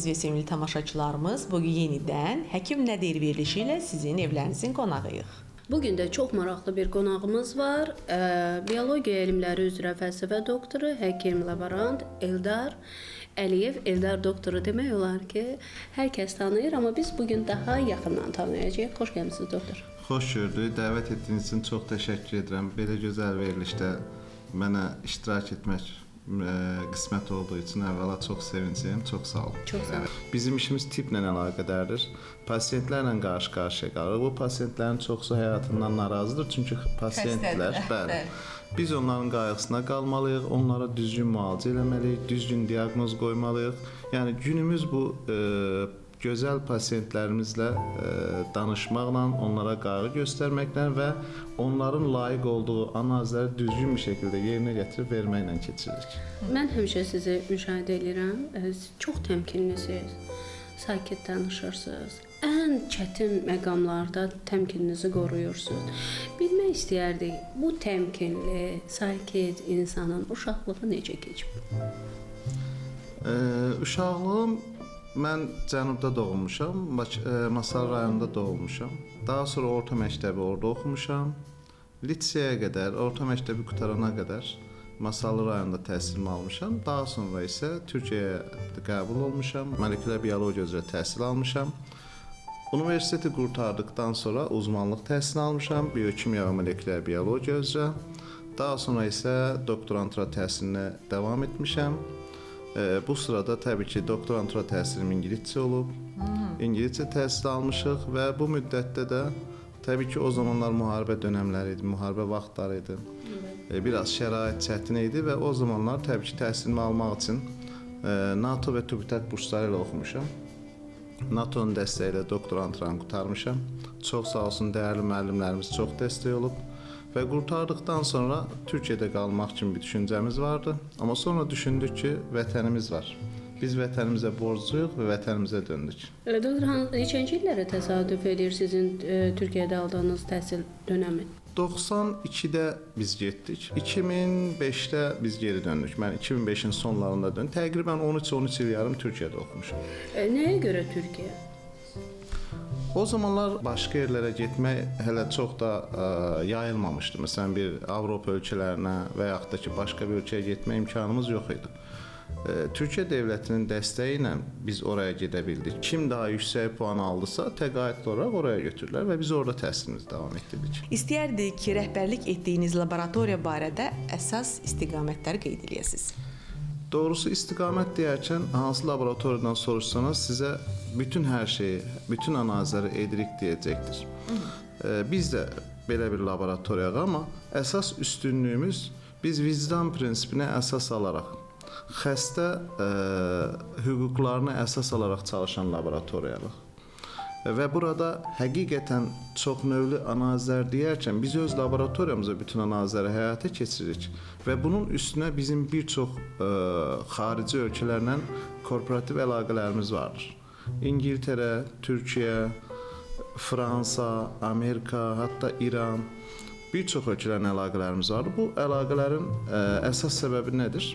Əziz və sevimli tamaşaçılarımız, bugün yenidən Həkim Nə Deyir verilişi ilə sizin evlərinizin qonağıyıq. Bugün də çox maraqlı bir qonağımız var. Biologiya elmləri üzrə fəlsəfə doktoru, həkim laborant Eldar Əliyev. Eldar doktoru demək olar ki, hər kəs tanıyır, amma biz bugün daha yaxından tanıyacağıq. Xoş gəlmisiniz doktor. Xoş gördük. Dəvət etdiyiniz üçün çox təşəkkür edirəm. Belə gözəl verilişdə mənə iştirak etmək qismət olduğu üçün əvvəla çox sevincliyəm. Çox sağ olun. Çox sağ olun. Bizim işimiz tibblə əlaqədardır. Pasientlərlə qarşı-qarşıya qalırıq. Bu pasientlərin çoxu həyatından narazıdır. Çünki pasientlər, bəli. Biz onların qayğısına qalmalıyıq, onlara düzgün müalicə eləməliyik, düzgün diaqnoz qoymalıyıq. Yəni günümüz bu gözəl pasientlərimizlə danışmaqla, onlara qayğı göstərməklə və onların layiq olduğu analizləri düzgün bir şəkildə yerinə gətirib verməklə keçiririk. Mən həmişə sizi müşahidə edirəm. Siz çox təmkinlisiniz, sakit danışırsınız. Ən çətin məqamlarda təmkininizi qoruyursunuz. Bilmək istəyərdik, bu təmkinli, sakit insanın uşaqlığı necə keçib? Uşaqlığım mən cənubda doğulmuşam, Masallı rayonunda doğulmuşam. Daha sonra orta məktəbi orada oxumuşam. Liseyə qədər, orta məktəbi qurtarana qədər Masallı rayonunda təhsilimi almışam. Daha sonra isə Türkiyəyə qəbul olmuşam. Molekulyar biologiya üzrə təhsil almışam. Universiteti qurtardıqdan sonra uzmanlıq təhsilini almışam, biokimya və molekulyar biologiya üzrə. Daha sonra isə doktorantura təhsilinə davam etmişəm. Bu sırada təbii ki, doktorantura təhsilim ingiliscə olub. İngiliscə təhsil almışıq və bu müddətdə də təbii ki, o zamanlar müharibə dönəmləri idi, müharibə vaxtları idi. Biraz şərait çətin idi və o zamanlar təbii ki, təhsilimi almaq üçün NATO və TÜBİTAK bursları ilə oxumuşam. NATO-nun dəstəyi ilə doktoranturanı qurtarmışam. Çox sağ olsun dəyərli müəllimlərimiz çox dəstək olub. Və qurtardıqdan sonra Türkiyədə qalmaq kimi bir düşüncəmiz vardı. Amma sonra düşündük ki, vətənimiz var. Biz vətənimizə borcluyuq və vətənimizə döndük. Doktor, neçənci illərə təsadüf edir sizin Türkiyədə aldığınız təhsil dönəmi? 92-də biz getdik. 2005-də biz geri döndük. Mən 2005-in sonlarında döndüm. Təqribən 13-13 il yarım Türkiyədə oxumuşam. Nəyə görə Türkiyə? O zamanlar başqa yerlərə getmək hələ çox da yayılmamışdı. Məsələn, bir Avropa ölkələrinə və yaxud da ki, başqa bir ölkəyə getmə imkanımız yox idi. Türkiyə dövlətinin dəstəyi ilə biz oraya gedə bildik. Kim daha yüksək puan aldısa, təqaüdlü olaraq oraya götürdülər və biz orada təhsilimizi davam etdirdik. İstəyərdik ki, rəhbərlik etdiyiniz laboratoriya barədə əsas istiqamətləri qeyd eləyəsiniz. Doğrusu istiqamət deyərkən hansı laboratoriyadan soruşsanız sizə bütün hər şeyi, bütün analizləri edirik deyəcəkdir. Biz də belə bir laboratoriyayıq, amma əsas üstünlüyümüz biz vicdan prinsipinə əsas alaraq, xəstə hüquqlarını əsas alaraq çalışan laboratoriyalıq. Və burada həqiqətən çox növlü analizlər deyərkən biz öz laboratoriyamıza bütün analizləri həyata keçiririk və bunun üstünə bizim bir çox xarici ölkələrlə korporativ əlaqələrimiz vardır. İngiltərə, Türkiyə, Fransa, Amerika, hətta İran, bir çox ölkələrlə əlaqələrimiz vardır. Bu əlaqələrin əsas səbəbi nədir?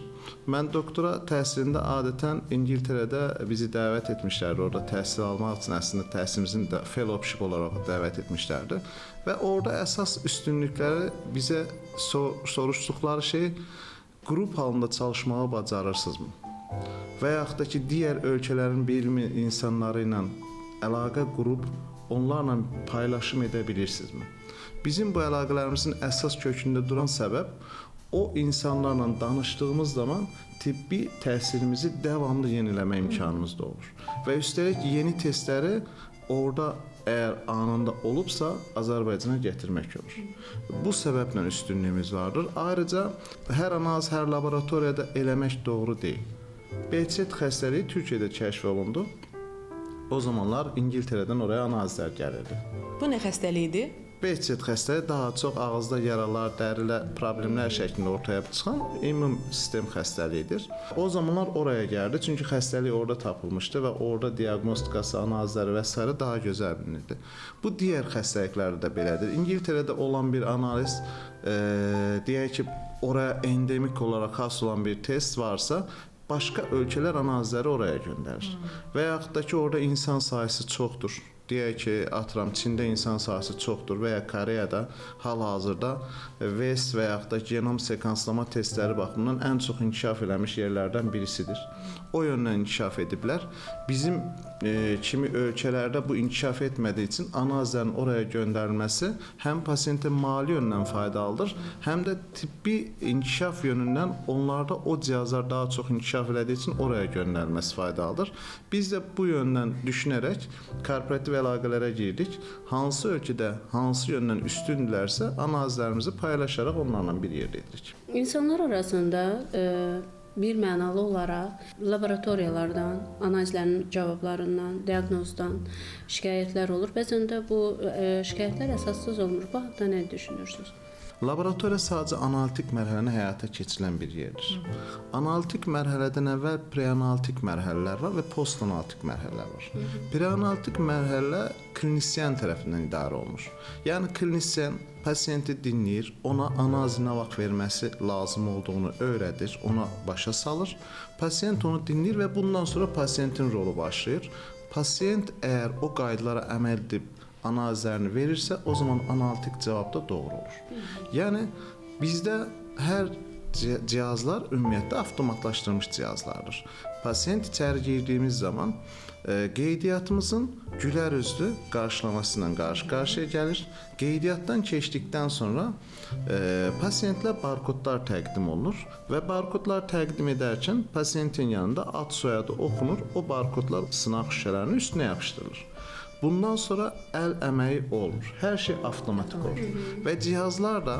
Mən doktora təhsilində adətən İngiltərədə bizi dəvət etmişlərdi. Orada təhsil almaq üçün əslində təhsilimizin də fellowship olaraq dəvət etmişlərdi. Və orada əsas üstünlükləri bizə soruşduqları şey qrup halında çalışmağı bacarırsınızmı? Və yaxud da ki, digər ölkələrin bilim insanları ilə əlaqə qurub onlarla paylaşım edə bilirsinizmi? Bizim bu əlaqələrimizin əsas kökündə duran səbəb o insanlarla danışdığımız zaman tibbi təhsilimizi davamlı yeniləmə imkanımız da olur. Və üstəlik yeni testləri orada əgər anında olubsa Azərbaycana gətirmək olur. Bu səbəblə üstünlüyümüz vardır. Ayrıca hər analiz, hər laboratoriyada eləmək doğru deyil. Behçet xəstəliyi Türkiyədə kəşf olundu. O zamanlar İngiltərədən oraya analizlər gəlirdi. Bu nə xəstəliyi idi? Behçet xəstəliyi daha çox ağızda yaralar, dərilər, problemlər şəklində ortaya çıxan immun sistem xəstəliyidir. O zamanlar oraya gəldi, çünki xəstəlik orada tapılmışdı və orada diaqnostikası, analizləri və s. daha gözəl bilinirdi. Bu digər xəstəliklərdə də belədir. İngiltərədə olan bir analiz, deyək ki, oraya endemik olaraq xas olan bir test varsa, Başqa ölkələr analizləri oraya göndərir. Və yaxud da ki, orada insan sayısı çoxdur. Deyək ki, atıram, Çində insan sayısı çoxdur və ya Koreyada hal-hazırda VES və yaxud da genom sekanslama testləri baxımından ən çox inkişaf eləmiş yerlərdən birisidir. O yöndən inkişaf ediblər. Bizim kimi ölkələrdə bu inkişaf etmədiyi üçün analizlərin oraya göndərilməsi həm pasientə mali yöndən faydalıdır, həm də tibbi inkişaf yönündən onlarda o cihazlar daha çox inkişaf elədiyi üçün oraya göndərilməsi faydalıdır. Biz də bu yöndən düşünərək korporativ əlaqələrə girdik. Hansı ölkədə hansı yöndən üstündürlərsə analizlərimizi paylaşaraq onlarla bir yerdə edirik. İnsanlar arasında bir mənalı olaraq laboratoriyalardan, analizlərin cavablarından, diaqnozdan şikayətlər olur. Bəzən də bu şikayətlər əsassız olmur. Bu haqda nə düşünürsünüz? Laboratoriya sadəcə analitik mərhələni həyata keçirilən bir yerdir. Analitik mərhələdən əvvəl preanalitik mərhələlər var və postanalitik mərhələlər var. Preanalitik mərhələ klinisyen tərəfindən idarə olunur. Yəni klinisyen pasiyenti dinləyir, ona analiz nə vaxt verməsi lazım olduğunu öyrədir, ona başa salır. Pasiyent onu dinləyir və bundan sonra pasiyentin rolu başlayır. Pasiyent əgər o qaydalara əməl edib analizlərini verirsə, o zaman analitik cavab da doğru olur. Yəni bizdə hər cihazlar ümumiyyətlə avtomatlaşdırılmış cihazlardır. Pasiyent içəri girdiyimiz zaman qeydiyyatımızın gülər üzlü qarşılaması ilə qarşı-qarşıya gəlir. Qeydiyyatdan keçdikdən sonra pasiyentlə barkodlar təqdim olunur və barkodlar təqdim edərkən pasiyentin yanında ad soyadı oxunur, o barkodlar sınaq şüşələrinin üstünə yapışdırılır. Bundan sonra əl əməyi olmur. Hər şey avtomatik olur. Və cihazlar da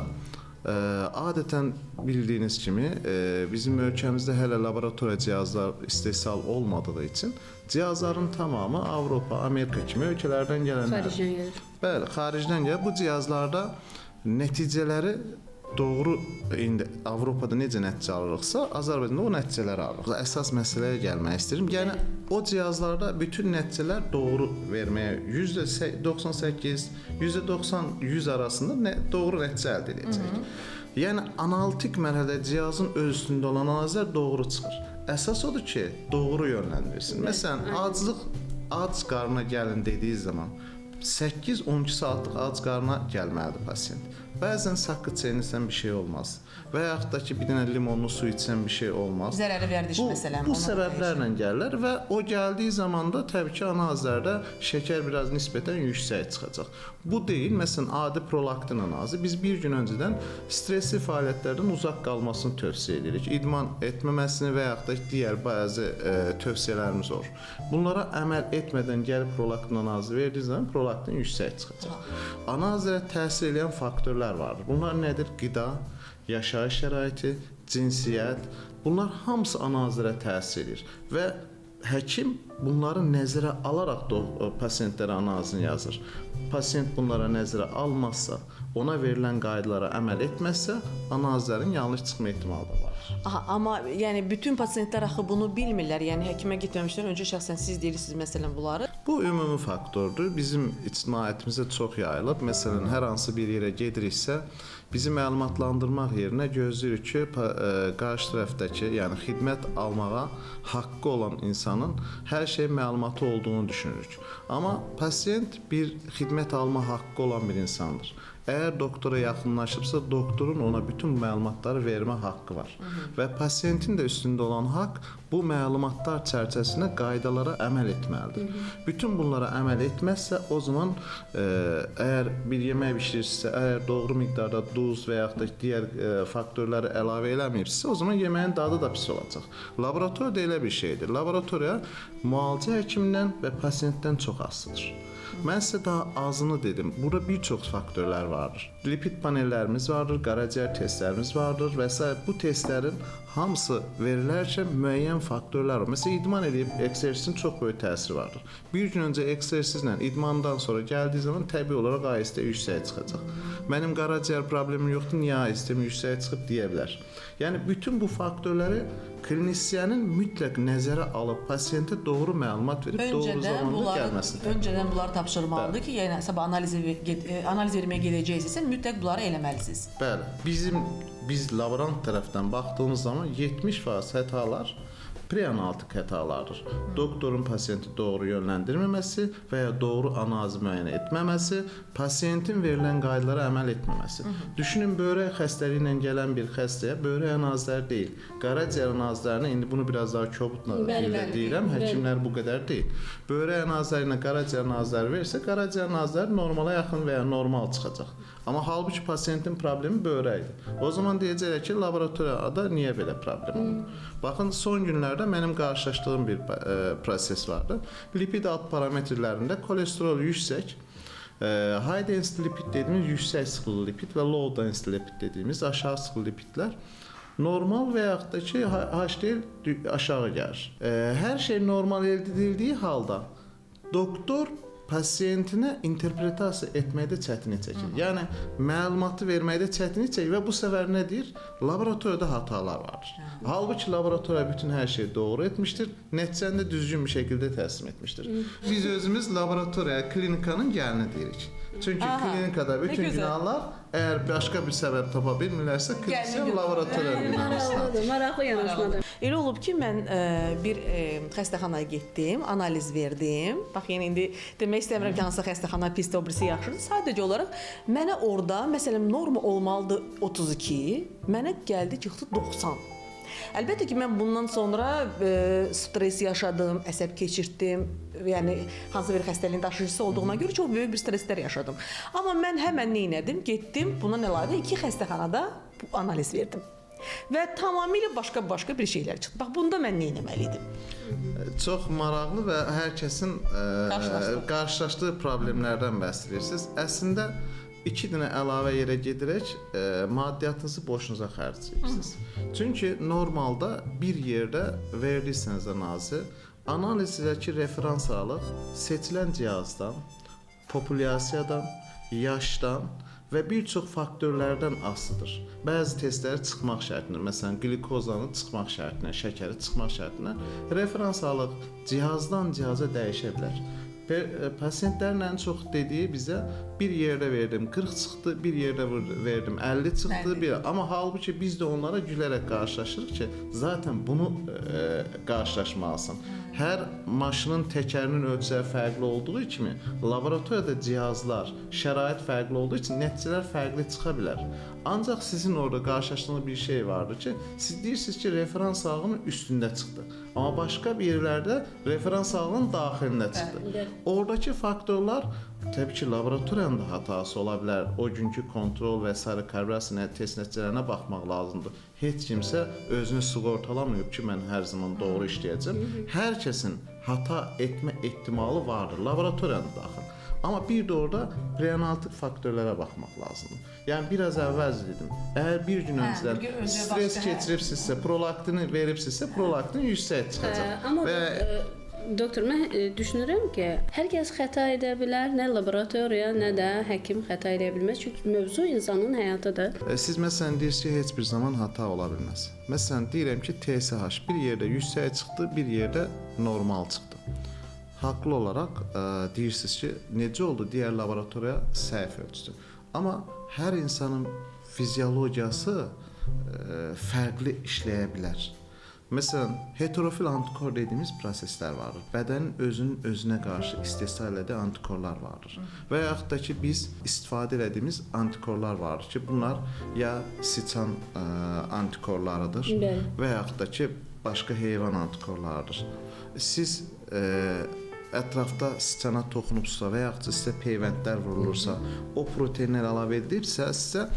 adətən bildiyiniz kimi bizim ölkəmizdə hələ laboratoriya cihazlar istehsal olmadığı üçün cihazların tamamı Avropa, Amerika kimi ölkələrdən gələnlər. Xaricdən gəlir. Bəli, xaricdən gəlir. Bu cihazlarda nəticələri doğru indi Avropada necə nəticə alırıqsa, Azərbaycanda o nəticələri alırıq. Əsas məsələyə gəlmək istəyirəm. Yəni o cihazlarda bütün nəticələr doğru verməyə %98, %90, 100 arasında doğru nəticə əldə edəcək. Yəni analitik mərhələdə cihazın öz üstündə olan analizlər doğru çıxır. Əsas odur ki, doğru yönləndirilsin. Məsələn, aclıq ac qarına gəlin dediyi zaman 8-12 saatlıq ac qarına gəlməlidir pasiyent. Bəzən saqqı çeynirsən bir şey olmaz. Və yaxud da ki, bir dənə limonlu su içsən bir şey olmaz. Zərəri vərdiş məsələn. Bu səbəblərlə gəlirlər və o gəldiyi zaman da təbii ki, analizlərdə şəkər biraz nisbətən yüksək çıxacaq. Bu deyil, məsələn, adi prolaktin analizi. Biz bir gün öncədən stresli fəaliyyətlərdən uzaq qalmasını tövsiyə edirik. İdman etməməsini və yaxud da digər bəzi tövsiyələrimiz olur. Bunlara əməl etmədən gəlib prolaktin analizi verdiyi zaman prolaktin yüksək çıxacaq. Analizlərə təsir edən faktorlar vardır. Bunlar nədir? Qida, yaşayış şəraiti, cinsiyyət. Bunlar hamısı analizlərə təsir edir və həkim bunları nəzərə alaraq pasientlərə analizini yazır. Pasiyent bunlara nəzərə almazsa, ona verilən qaydalara əməl etməzsə, analizlərin yanlış çıxma ehtimalı da var. Aha, amma yəni bütün pasientlər axı bunu bilmirlər. Yəni həkimə getməmişdən öncə şəxsən siz deyirsiniz məsələn bunları. Bu ümumi faktordur. Bizim ictimaiyyətimizdə çox yayılıb. Məsələn, hər hansı bir yerə gediriksə, bizi məlumatlandırmaq yerinə gözləyirik ki, qarşı tərəfdəki, yəni xidmət almağa haqqı olan insanın hər şey məlumatı olduğunu düşünürük. Amma pasiyent bir xidmət alma haqqı olan bir insandır. Əgər doktora yaxınlaşıbsa, doktorun ona bütün məlumatları vermə haqqı var. Və pasiyentin də üstündə olan haqq bu məlumatlar çərçivəsində qaydalara əməl etməlidir. Bütün bunlara əməl etməzsə, o zaman əgər bir yemək bişirirsinizsə, əgər doğru miqdarda duz və yaxud da digər faktorları əlavə eləməyibsinizsə, o zaman yeməyin dadı da pis olacaq. Laboratoriya da elə bir şeydir. Laboratoriya müalicə həkimindən və pasiyentdən çox asılıdır. Mən sizə daha azını dedim. Burada bir çox faktorlar vardır. Lipid panellərimiz vardır, qaraciyər testlərimiz vardır və s. Bu testlərin hamısı verilərkən müəyyən faktorlar var. Məsələn, idman edib egzersizin çox böyük təsiri vardır. Bir gün öncə egzersizlə idmandan sonra gəldiyi zaman təbii olaraq AST yüksək çıxacaq. Mənim qaraciyər problemim yoxdur, niyə AST-m yüksək çıxıb deyə bilər. Yəni bütün bu faktorları klinisyenin mütləq nəzərə alıb pasiyentə doğru məlumat verib doğru zamanda gəlməsini. Öncədən bunları tapşırmalıdır ki, yəni sabah analiz verməyə gedəcəksinizsə mütləq bunları eləməlisiniz. Bəli. Biz laborant tərəfdən baxdığımız zaman 70% xətalar Preanalitik xətalardır. Doktorun pasiyenti doğru yönləndirməməsi və ya doğru analizi müəyyən etməməsi, pasiyentin verilən qaydalara əməl etməməsi. Düşünün, böyrək xəstəliyi ilə gələn bir xəstəyə böyrək analizləri deyil, qaraciyər analizlərini, indi bunu biraz daha kobudla deyirəm, həkimlər bu qədər deyil. Böyrək analizləri ilə qaraciyər analizləri versə, qaraciyər analizləri normala yaxın və ya normal çıxacaq. Amma halbuki pasiyentin problemi böyrəkdir. O zaman deyəcəklər ki, laboratoriyada niyə belə problem oldu? Baxın, son günlərdə mənim qarşılaşdığım bir proses vardı. Lipid alt parametrlərində kolesterol yüksək, high density lipid dediyimiz yüksək sıxlıqlı lipid və low density lipid dediyimiz aşağı sıxlıqlı lipidlər normal və yaxud da ki, HDL aşağı gəlir. Hər şey normal əldə edildiyi halda doktor pasiyentinə interpretasiya etməkdə çətinlik çəkir. Yəni məlumatı verməkdə çətinlik çəkir və bu səfər nə deyir? Laboratoriyada hatalar vardır. Halbuki laboratoriya bütün hər şeyi doğru etmişdir, nəticəni də düzgün bir şəkildə təslim etmişdir. Biz özümüz laboratoriya, klinikanın gəlini deyirik. Çünki klinikada bütün günahlar əgər başqa bir səbəb tapa bilmirlərsə, klinika laboratoriya günahıdır. Maraqlı yanaşmadır. Elə olub ki, mən bir xəstəxanaya getdim, analiz verdim. Bax, yəni indi demək istəmirəm ki, hansısa xəstəxana pisdir, o birisi yaxşıdır. Sadəcə olaraq mənə orada, məsələn, norma olmalıdır 32, mənə gəldi çıxdı 90. Əlbəttə ki, mən bundan sonra stres yaşadım, əsəb keçirtdim. Yəni hansı bir xəstəliyin daşıyıcısı olduğuma görə çox böyük bir streslər yaşadım. Amma mən həmən nə etdim? Getdim, bundan əlavə 2 xəstəxanada analiz verdim. Və tamamilə başqa-başqa bir şeylər çıxdı. Bax, bunda mən nə etməli idim? Çox maraqlı və hər kəsin qarşılaşdığı problemlərdən bəhs edirsiniz. Əslində, 2 dənə əlavə yerə gedirək, maddiyyatınızı boşunuza xərcləyirsiniz. Çünki normalda bir yerdə verdiyseniz analizi, analizdəki referans alıq seçilən cihazdan, populyasiyadan, yaşdan və bir çox faktörlərdən asılıdır. Bəzi testləri çıxmaq şərtinə, məsələn, qlikozanı çıxmaq şərtinə, şəkəri çıxmaq şərtinə referans alıq cihazdan cihaza dəyişə bilər. Pasiyentlərin ən çox dediyi bizə bir yerdə verdim 40 çıxdı, bir yerdə verdim 50 çıxdı, bir. Amma halbuki biz də onlara gülərək qarşılaşırıq ki, zaten bunu qarşılaşmalısın. Hər maşının təkərinin ölçüləri fərqli olduğu kimi, laboratoriyada cihazlar, şərait fərqli olduğu üçün nəticələr fərqli çıxa bilər. Ancaq sizin orada qarşılaşdığınız bir şey vardır ki, siz deyirsiniz ki, referans ağının üstündə çıxdı. Amma başqa bir yerlərdə referans ağının daxilində çıxdı. Oradakı faktorlar təbii ki, laboratoriyanın da hatası ola bilər. O günkü kontrol və s. kalibrasiya test nəticələrinə baxmaq lazımdır. Heç kimsə özünü sığortalamayıb ki, mən hər zaman doğru işləyəcəm. Hər kəsin hata etmə ehtimalı vardır, laboratoriyanın daxil. Amma bir də orada preanalitik faktörlərə baxmaq lazımdır. Yəni biraz əvvəl dedim, əgər bir gün öncədən stres keçiribsinizsə, prolaktini veribsinizsə, prolaktin yüksək çıxacaq. Amma doktor, mən düşünürəm ki, hər kəs xəta edə bilər, nə laboratoriya, nə də həkim xəta edə bilməz. Çünki mövzu insanın həyatıdır. Siz məsələn deyirsiniz ki, heç bir zaman hata ola bilməz. Məsələn, deyirəm ki, TSH bir yerdə yüksək çıxdı, bir yerdə normal çıxdı. Haqlı olaraq deyirsiniz ki, necə oldu, digər laboratoriya səhv ölçdü. Amma hər insanın fiziologiyası fərqli işləyə bilər. Məsələn, heterofil antikor dediyimiz proseslər vardır. Bədənin özünün özünə qarşı istehsal elədiyi antikorlar vardır. Və yaxud da ki, biz istifadə elədiyimiz antikorlar vardır ki, bunlar ya siçan antikorlarıdır və yaxud da ki, başqa heyvan antikorlarıdır. Siz ətrafda siçana toxunubsa və yaxud da sizə peyvəndlər vurulursa, o proteinlər əlavə edilibsə sizə,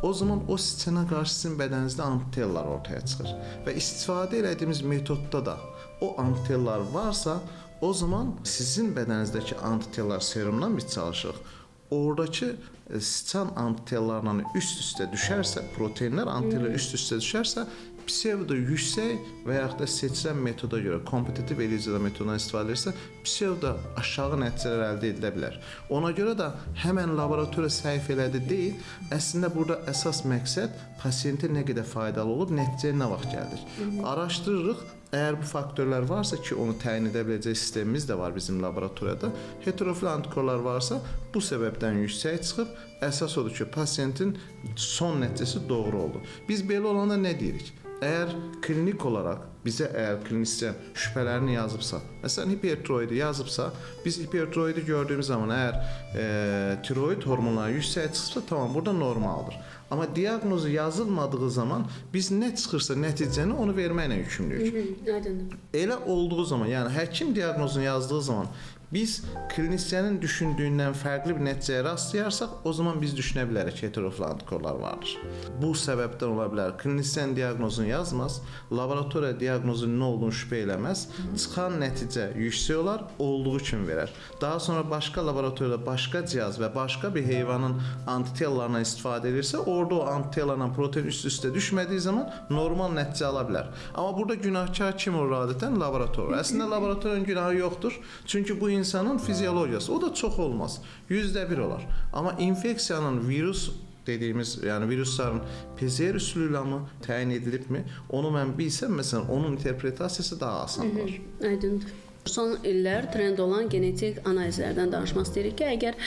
o zaman o siçana qarşı sizin bədəninizdə antitellər ortaya çıxır. Və istifadə elədiyimiz metodda da o antitellər varsa, o zaman sizin bədənizdəki antitellər serumdan biz çalışırıq. Oradakı siçan antitellarla üst-üstə düşərsə, proteinlər antitellər üst-üstə düşərsə, psevdo yüksək və yaxud da seçilən metoda görə, kompetitiv ELISA metodundan istifadə edirsə, psevdo aşağı nəticələr əldə edilə bilər. Ona görə də həmən laboratoriya səhv elədi deyil, əslində burada əsas məqsəd pasiyentə nə qədər faydalı olub, nəticəyə nə vaxt gəlir. Araşdırırıq, əgər bu faktörlər varsa ki, onu təyin edə biləcək sistemimiz də var bizim laboratoriyada, heterofil antikorlar varsa, bu səbəbdən yüksək çıxıb, əsas odur ki, pasiyentin son nəticəsi doğru oldu. Biz belə olanda nə deyirik? Əgər klinik olaraq bizə əgər klinisyen şübhələrini yazıbsa, məsələn hipertiroidi yazıbsa, biz hipertiroidi gördüyümüz zaman əgər tiroid hormonları yüksək çıxsa, tamam, burada normaldır. Amma diaqnozu yazılmadığı zaman biz nə çıxırsa nəticəni onu verməklə yükümlüyük. Aydındır. Elə olduğu zaman, yəni həkim diaqnozunu yazdığı zaman biz klinisyenin düşündüyündən fərqli bir nəticəyə rastlayarsaq, o zaman biz düşünə bilərik ki, heterofil antikorlar vardır. Bu səbəbdən ola bilər. Klinisyen diaqnozunu yazmaz, laboratoriya diaqnozunun nə olduğunu şübhə eləməz, çıxan nəticə yüksək olar, olduğu kimi verər. Daha sonra başqa laboratoriyada başqa cihaz və başqa bir heyvanın antitellarından istifadə edirsə, orada o antitellarla protein üst-üstə düşmədiyi zaman normal nəticə ala bilər. Amma burada günahkar kim olur adətən? Laboratoriya. Əslində laboratoriyanın günahı yoxdur. Çünki bu insanın fiziologiyası, o da çox olmaz. 1% olar. Amma infeksiyanın virus dediyimiz, yəni virusların PCR üsulu ilə mi təyin edilibmi, onu mən bilsəm, məsələn, onun interpretasiyası daha asan olar. Aydındır. Son illər trend olan genetik analizlərdən danışmaq istəyirik ki, əgər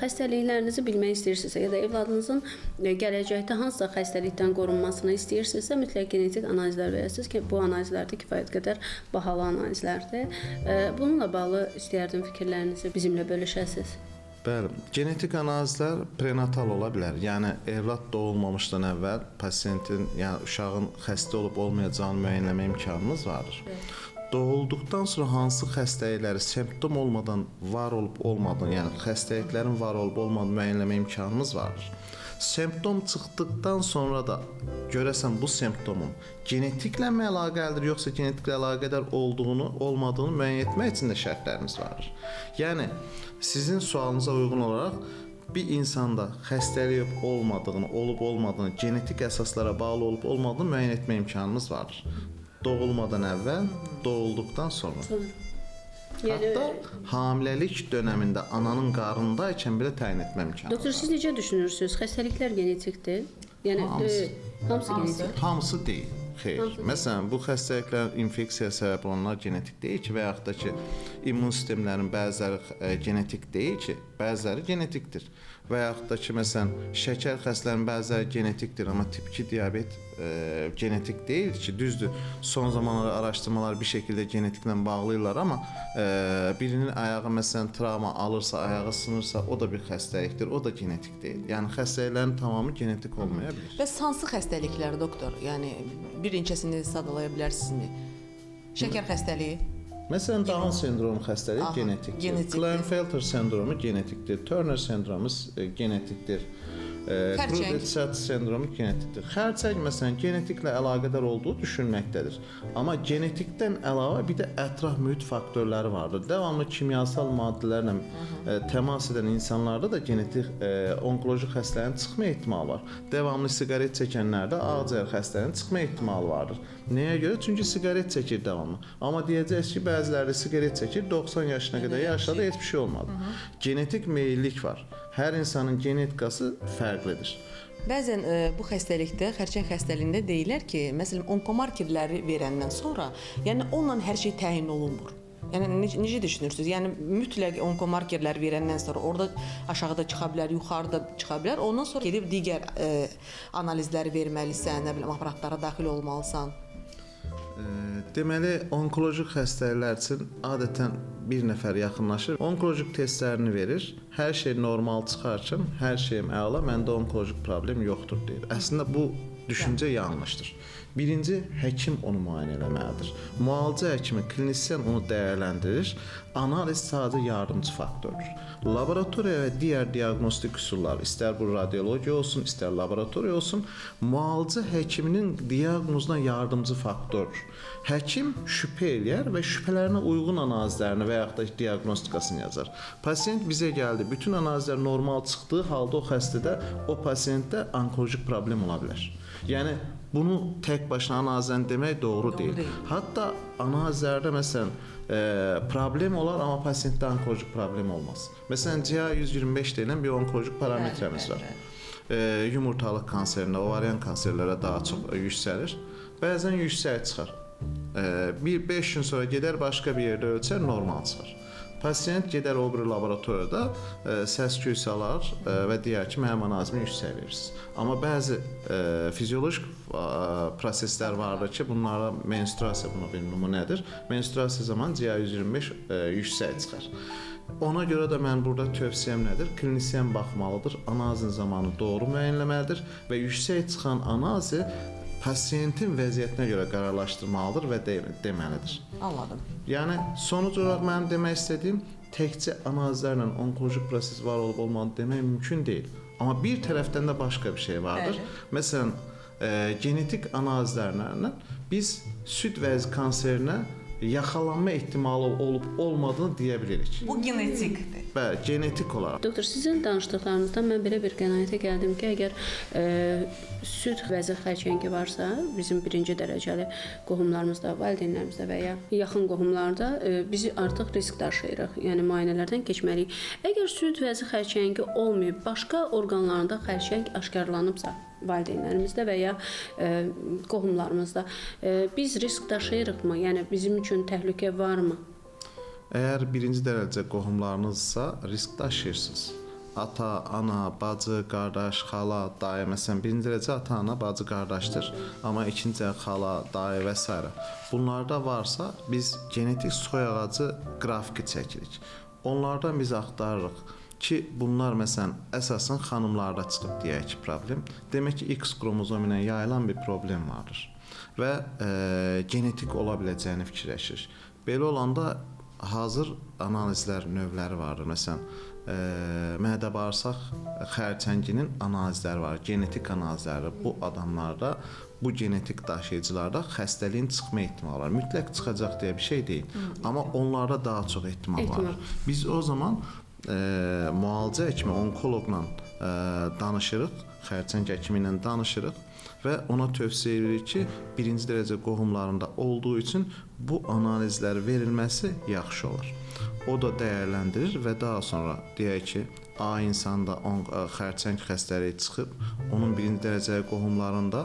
xəstəliklərinizi bilmək istəyirsinizsə ya da evladınızın gələcəkdə hansısa xəstəlikdən qorunmasını istəyirsinizsə, mütləq genetik analizlər verəsiniz ki, bu analizlər də kifayət qədər bahalı analizlərdir. Bununla bağlı istəyərdim fikirlərinizi bizimlə bölüşəsiniz. Bəli, genetik analizlər prenatal ola bilər. Yəni evlad doğulmamışdan əvvəl pasiyentin, yəni uşağın xəstə olub olmayacağını müəyyənləmə imkanımız vardır. Evet. Doğulduqdan sonra hansı xəstəlikləri semptom olmadan var olub olmadığını, yəni xəstəliklərin var olub olmadığını müəyyənləmə imkanımız vardır. Semptom çıxdıqdan sonra da görəsən bu semptomun genetiklə mi əlaqəlidir, yoxsa genetiklə əlaqədar olduğunu, olmadığını müəyyən etmək üçün də şərtlərimiz vardır. Yəni sizin sualınıza uyğun olaraq bir insanda xəstəlik olmadığını, olub olmadığını, genetik əsaslara bağlı olub olmadığını müəyyən etmə imkanımız vardır. Doğulmadan əvvəl, doğulduqdan sonra. Yəni, hətta hamiləlik dönəmində ananın qarnındaykən belə təyin etmə imkanı. Doktor, siz necə düşünürsünüz? Xəstəliklər genetikdir? Yəni hamısı genetik. Hamısı deyil. Xeyr. Hamısı. Məsələn, bu xəstəliklərin infeksiyaya səbəb olanlar genetik deyil ki, və yaxud da ki, immun sistemlərin bəziləri genetik deyil ki, bəziləri genetikdir. Və yaxud da ki, məsələn, şəkər xəstələrinin bəziləri genetikdir, amma tip 2 diabet genetik deyil ki, düzdür. Son zamanlar araşdırmalar bir şəkildə genetiklə bağlayırlar, amma birinin ayağı məsələn travma alırsa, ayağı sınırsa, o da bir xəstəlikdir, o da genetik deyil. Yəni xəstəliklərin tamamı genetik olmaya bilir. Bəs hansı xəstəliklər doktor? Yəni bir neçəsini sadalaya bilərsinizmi? Şəkər xəstəliyi. Məsələn, Down sendromu xəstəliyi genetikdir. Klinefelter sendromu genetikdir. Turner sendromu genetikdir. Creutzfeldt sendromu genetikdir. Xərçəng məsələn genetiklə əlaqədar olduğu düşünməkdədir. Amma genetikdən əlavə bir də ətraf mühit faktorları vardır. Devamlı kimyasal maddələrlə təmas edən insanlarda da genetik onkoloji xəstəliyin çıxma ehtimalı var. Devamlı siqaret çəkənlərdə ağciyər xəstəliyinin çıxma ehtimalı vardır. Nəyə görə? Çünki siqaret çəkir devamlı. Amma deyəcəksiniz ki, bəziləri siqaret çəkir, 90 yaşına qədər yaşadı, heç bir şey olmadı. Genetik meyillik var. Hər insanın genetikası fərqlidir. Bəzən bu xəstəlikdə, xərçəng xəstəliyində deyirlər ki, məsələn, onkomarkerləri verəndən sonra, yəni onunla hər şey təyin olunmur. Yəni necə düşünürsünüz? Yəni mütləq onkomarkerlər verəndən sonra orada aşağıda çıxa bilər, yuxarıda çıxa bilər. Ondan sonra gedib digər analizləri verməlisən, nə bilim, aparatlara daxil olmalısan. Deməli, onkoloji xəstəliklər üçün adətən bir nəfər yaxınlaşır, onkoloji testlərini verir, hər şey normal çıxarkən, hər şeyim əla, məndə onkoloji problem yoxdur deyir. Əslində bu düşüncə yanlışdır. Birinci, həkim onu müayinə eləməlidir. Müalicə həkimi, klinisyen onu dəyərləndirir. Analiz sadəcə yardımcı faktordur. Laboratoriya və digər diaqnostik üsullar, istər bu radiologiya olsun, istər laboratoriya olsun, müalicə həkiminin diaqnozuna yardımcı faktordur. Həkim şübhə eləyər və şübhələrinə uyğun analizlərini və yaxud da diaqnostikasını yazar. Pasiyent bizə gəldi, bütün analizlər normal çıxdığı halda o xəstədə, o pasiyentdə onkolojik problem ola bilər. Yəni bunu tək başına analizlə demək doğru deyil. Hətta analizlərdə məsələn problem olar, amma pasiyentdə onkolojik problem olmaz. Məsələn, CA125 deyilən bir onkolojik parametremiz var. Yumurtalıq kanserində, ovarian kanserlərə daha çox yüksəlir. Bəzən yüksək çıxar. Bir 5 gün sonra gedər başqa bir yerdə ölçər, normal çıxar. Pasiyent gedər o bir laboratoriyada səs-küy salar və deyər ki, mənim analizimi yüksək verirsiniz. Amma bəzi fiziolojik proseslər vardır ki, bunlara menstruasiya buna bir nümunədir. Menstruasiya zamanı GA125 yüksək çıxar. Ona görə də mən burada tövsiyəm nədir? Klinisyen baxmalıdır, analizin zamanı doğru müəyyənləməlidir və yüksək çıxan analizi pasiyentin vəziyyətinə görə qərarlaşdırmalıdır və deməlidir. Anladım. Yəni sonuc olaraq mənim demək istədiyim təkcə analizlərlə onkoloji proses var olub olmadığını demək mümkün deyil. Amma bir tərəfdən də başqa bir şey vardır. Bəli. Məsələn, genetik analizlərlə biz süd vəzi kanserinə yaxalanma ehtimalı olub olmadığını deyə bilirik. Bu genetikdir. Bəli, genetik olaraq. Doktor, sizin danışdıqlarınızdan mən belə bir qənaətə gəldim ki, əgər süd vəzi xərçəngi varsa, bizim birinci dərəcəli qohumlarımızda, valideynlərimizdə və ya yaxın qohumlarda biz artıq risk daşıyırıq. Yəni müayinələrdən keçməliyik. Əgər süd vəzi xərçəngi olmayıb, başqa orqanlarında xərçəng aşkarlanıbsa, valideynlərimizdə və ya qohumlarımızda biz risk daşıyırıqmı? Yəni bizim üçün təhlükə varmı? Əgər birinci dərəcə qohumlarınızsa risk daşıyırsınız. Ata, ana, bacı, qardaş, xala, dayı, məsələn, birinci dərəcə ata, ana, bacı, qardaşdır. Amma ikinci dərəcə xala, dayı və s. Bunlarda varsa biz genetik soy ağacı qrafiki çəkirik. Onlardan biz axtarırıq ki, bunlar məsələn əsasən xanımlarda çıxıb deyək ki, problem. Demək ki, X xromozomu ilə yayılan bir problem vardır və genetik ola biləcəyini fikirləşir. Belə olanda hazır analizlər növləri vardır. Məsələn, mədə-bağırsaq xərçənginin analizləri var, genetik analizləri. Bu adamlarda, bu genetik daşıyıcılarda xəstəliyin çıxma ehtimalı var. Mütləq çıxacaq deyə bir şey deyil. Amma onlarda daha çox ehtimal var. Biz o zaman müalicə həkimi, onkoloqla danışırıq, xərçəng həkimi ilə danışırıq və ona tövsiyə edirik ki, birinci dərəcə qohumlarında olduğu üçün bu analizlər verilməsi yaxşı olar. O da dəyərləndirir və daha sonra deyək ki, A insanda xərçəng xəstəliyi çıxıb, onun birinci dərəcəli qohumlarında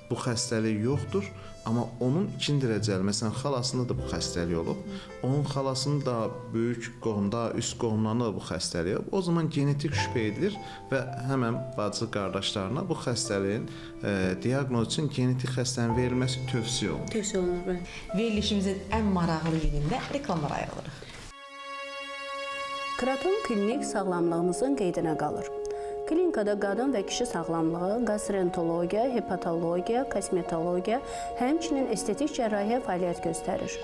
bu xəstəlik yoxdur, amma onun ikinci dərəcəli, məsələn, xalasında da bu xəstəlik olub, onun xalasının daha böyük qohum, daha üst qohumlarında da bu xəstəlik olub. O zaman genetik şübhə edilir və həmən bacı qardaşlarına bu xəstəliyin diaqnoz üçün genetik xəstəliyin verilməsi tövsiyə olunur. Tövsiyə olunur, bəli. Verilişimizin ən maraqlı yerində reklamlara ayrılırıq. Kraton Klinik sağlamlığımızın qeydinə qalır. Klinikada qadın və kişi sağlamlığı, gastroenterologiya, hepatologiya, kosmetologiya, həmçinin estetik cərrahiyyə fəaliyyət göstərir.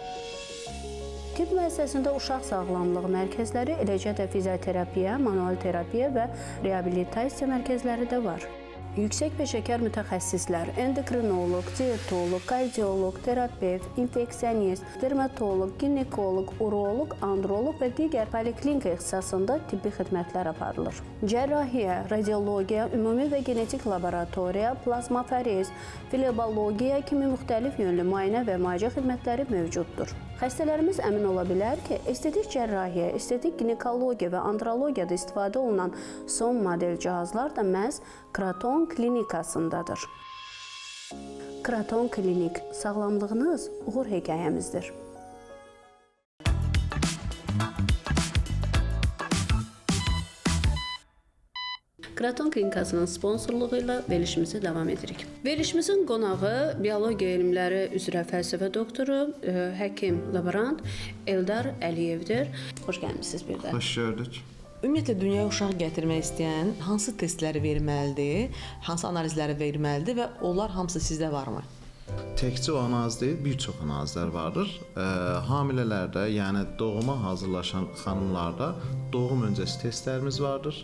Tibb müəssisəsində uşaq sağlamlığı mərkəzləri, eləcə də fizioterapiya, manual terapiya və reabilitasiya mərkəzləri də var. Yüksək peşəkar mütəxəssislər, endokrinoloq, dietoloq, kardioloq, terapevt, infeksionist, dermatoloq, ginekoloq, uroloq, androloq və digər poliklinika ixtisasında tibbi xidmətlər aparılır. Cərrahiyyə, radiologiya, ümumi və genetik laboratoriya, plazmaferez, flebologiya kimi müxtəlif yönlü müayinə və müalicə xidmətləri mövcuddur. Xəstələrimiz əmin ola bilər ki, estetik cərrahiyyə, estetik ginekologiya və andrologiyada istifadə olunan son model cihazlar da məhz Kraton Klinikasındadır. Kraton Klinik, sağlamlığınız uğur hekayəmizdir. Kraton Klinikasının sponsorluğu ilə verilişimizi davam edirik. Verilişimizin qonağı biologiya elmləri üzrə fəlsəfə doktoru, həkim, laborant Eldar Əliyevdir. Xoş gəlmisiniz bir də. Xoş gördük. Ümumiyyətlə, dünyaya uşaq gətirmək istəyən hansı testləri verməlidir, hansı analizləri verməlidir və onlar hamısı sizdə varmı? Təkcə o analiz deyil, bir çox analizlər vardır. Hamilələrdə, yəni doğuma hazırlaşan xanımlarda doğum öncəsi testlərimiz vardır.